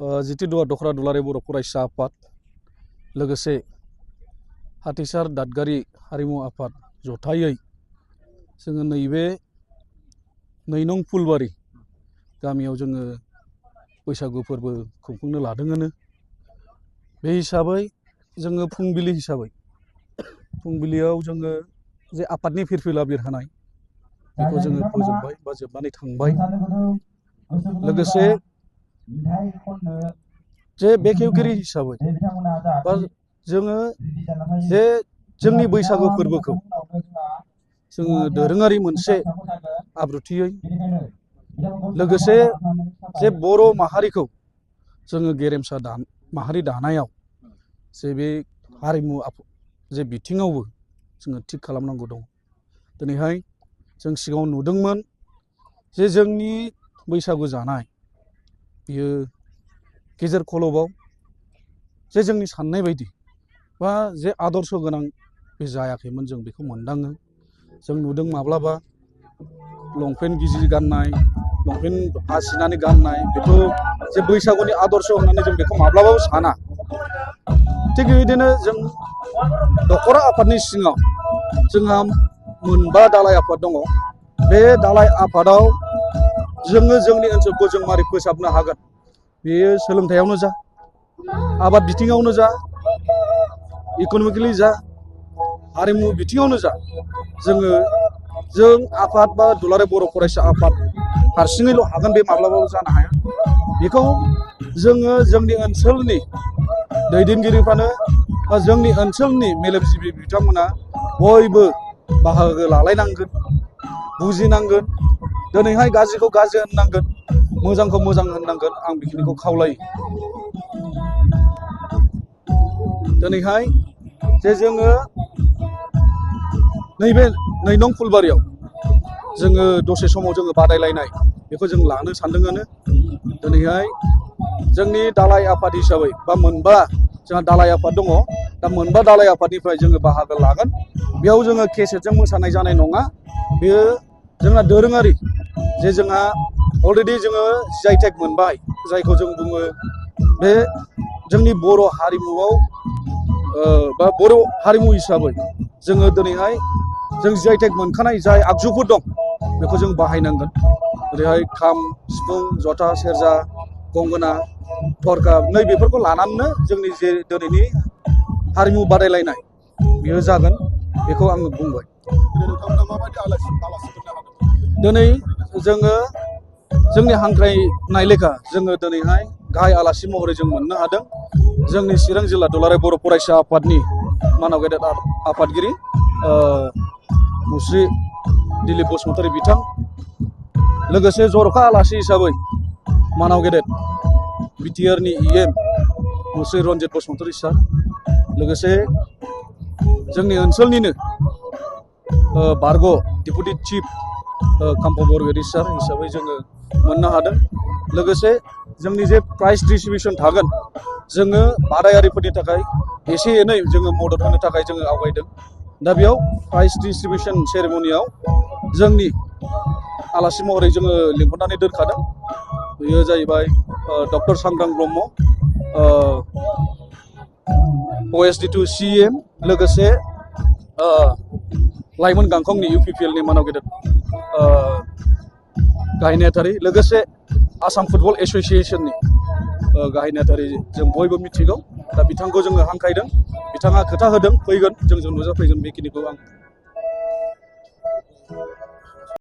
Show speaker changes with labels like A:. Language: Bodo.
A: जितिदुवा दखरा दुलाराय बर' फरायसा आफाद लोगोसे हाथिसार दादगारि हारिमु आफाद जथायै जोङो नैबे 2 नं फुलबारि गामियाव जोङो बैसागु फोरबो खुंफुंनो लादोंआनो। बे हिसाबै जोङो फुंबिलियाव जोङो जे आफादनि फिरफिला बिरहोनाय बेखौ जोङो फोजोबबाय बा जोबनानै थांबाय। लोगोसे जे बेखेवगिरि हिसाबै बा जोङो जे जोंनि बैसागु फोरबोखौ जोङो दोरोङारि मोनसे आब्रुथियै लोगोसे जे बर' माहारिखौ जोङो गेरेमसा माहारि दानायाव जे बे हारिमु जे बिथिङावबो जोङो थिग खालामनांगौ दं। दिनैहाय जों सिगाङाव नुदोंमोन जे जोंनि बैसागु जानाय बियो गेजेर खलबाव जे जोंनि साननाय बायदि बा जे आदर्श गोनां बे जायाखैमोन, जों बेखौ मोनदाङो। जों नुदों माब्लाबा लंपेन्ट गिजि गाननाय, लंपेन्ट आसिनानै गाननाय, बेथ' जे बैसागुनि आदर्श होननानै जों बेखौ माब्लाबाबो साना। थिग बेबायदिनो जों दखरा आफादनि सिङाव जोंहा 9 दालाय आफाद दङ। बे दालाय आफादाव जोङो जोंनि ओनसोलखौ जों मारै फोसाबनो हागोन, बेयो सोलोंथायावनो जा, आबाद बिथिङावनो जा, इक'नमिकेलि जा, हारिमु बिथिङावनो जा, जों आफाद बा दुलाराय बर' फरायसा आफाद हारसिङैल' हागोन बे माब्लाबाबो जानो हाया। बेखौ जोङो जोंनि ओनसोलनि दैदेनगिरिफ्रानो बा जोंनि ओनसोलनि मेलेमजिबि बिथांमोना बयबो बाहागो लालायनांगोन, बुजिनांगोन। दिनैहाय गाज्रिखौ गाज्रि होननांगोन, मोजांखौ मोजां होननांगोन। आं बेखिनिखौ खावलायो। दिनैहाय जे जोङो नैबे 2 नं फुलबारियाव जोङो दसे समाव जोङो बादायलायनाय बेखौ जों लानो सानदोंआनो। दिनैहाय जोंनि दालाय आफाद हिसाबै बा 9 जोंहा दालाय आफाद दङ। दा 9 दालाय आफादनिफ्राय जोङो बाहागो लागोन। बेयाव जोङो केसेटजों मोसानाय जानाय नङा। बेयो जोंना दोरोङारि जे जोंहा अलरेडि जोङो जि.आइ. टेग मोनबाय, जायखौ जों बुङो बे जोंनि बर' हारिमुआव बा बर' हारिमु हिसाबै जोङो दिनैहाय जों जि.आइ. टेग मोनखानाय जाय आगजुफोर दं बेखौ जों बाहायनांगोन। ओरैहाय खाम, सिफुं, जथा, सेरजा, गंगोना, थरखा, नै बेफोरखौ लानानैनो जोंनि जे दिनैनि हारिमु बादायलायनाय बेयो जागोन, बेखौ आङो बुंबाय। दिनै जोङो जोंनि हांख्रायनाय लेखा जोङो दिनैहाय गाहाय आलासि महरै जों मोननो हादों जोंनि चिरां जिल्ला दुलाराय बर' फरायसा आफादनि मानाव गेदेर आफादगिरि मुस्रि दिलीप बसुमतारी बिथां, लोगोसे जर'खा आलासि हिसाबै मानाव गेदेर बिटिआरनि EM मुस्रि रन्जित बसुमतारी सार, लोगोसे जोंनि ओनसोलनिनो बारग' डेपुटि चिफ काम्प बरगयारि सार हिसाबै जोङो मोननो हादों। लोगोसे जोंनि जे प्राइज डिस्ट्रिबिउसन थागोन, जोङो बादायारिफोरनि थाखाय एसे एनै जोङो मदद होनो थाखाय जोङो आवगायदों। दा बेयाव प्राइज डिस्ट्रिबिउसन सेरेमनियाव जोंनि आलासि महरै जोङो लिंहरनानै दोनखादों। बेयो जाहैबाय डक्टर सांग्रां ब्रह्म, OSD2 CEM, लोगोसे लाइमोन गांखंनि UPPLनि मानाव गेदेर गाहाय नेहाथारि, लोगोसे आसाम फुटबल एस'सिएशननि गाहाय नेहाथारि जों बयबो मिथिगौ। दा बिथांखौ जोङो हांख्रायदों, बिथाङा खोथा होदों फैगोन, जोंजों नुजाफैगोन। बेखिनिखौ आं